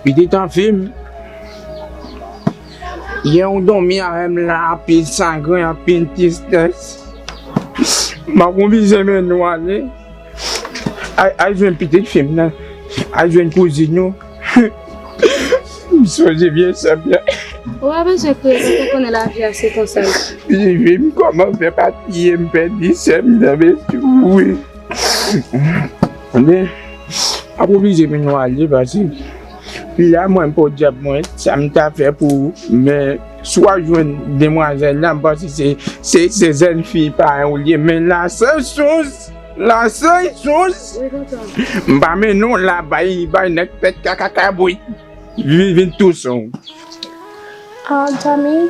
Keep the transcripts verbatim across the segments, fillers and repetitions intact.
Pitit an fi m, gen yon dòmi avè m la, anpil sagren, anpil tristès. M ap oblije mennen w ale. Al, al jwenn pitit fi m nan. Al jwenn kouzin ou. M sonje vye sè m nan. Ou pa bezwen kriye, paske w konnen lavi a se konsa l ye. Pitit fi m, kòman fè pa tiye m pèdi sè m nan, mesye, wi. Tande, m ap oblije mennen w ale, paske pi la mwen podyab mwen, sa m ta fè pou ou, men si w ap jwenn demwazèl la, m panse se, se, se jèn fi paran w li ye, men la san chans, la san chans. Wi, tonton. M pa mennen w la bay, bay nèg pèt kaka kabrit. Vin, vin tousen w. Ah, Jami,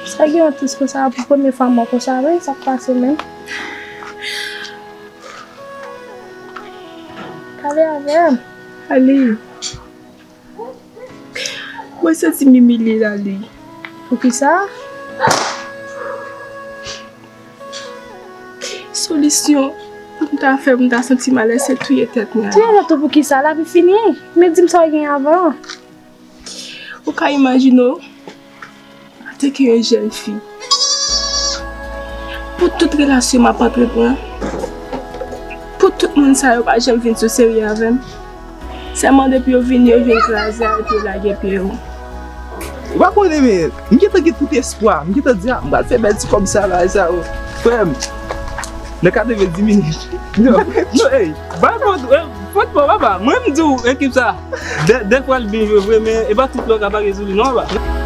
sa gen yon tris konsa pou premye fwa m wè konsa, wi, sa k pase menm? Pale avè m. Ali. Mwen santi m imilye, Ali. Poukisa? Solisyon pou m ta fè pou m ta santi m alèz se touye tèt mwen. Touye tèt ou poukisa? Lavi fini. Men di m sa w gen avan. Ou ka imajine w, antanke yon jèn fi, pou tout relasyon m ap antreprann, pou tout moun sa yo pa janm vin sou serye avè m. Sèlman depi yo vini, yo vin kraze a epi yo lage pye yo. Ou pa konnen, men m gentan gen tout espwa. M gentan di, a, m pral fè bèl ti kòb sa la, sa yo. Frè m, nan katrevenndis minit. Non, non, ey, ba fòt, eh, fòt pa, papa. Mwen, m di w, ekip sa, dè, dèfwa l byen jwe vre, men e pa tout lè w ka pare sou li, non, papa.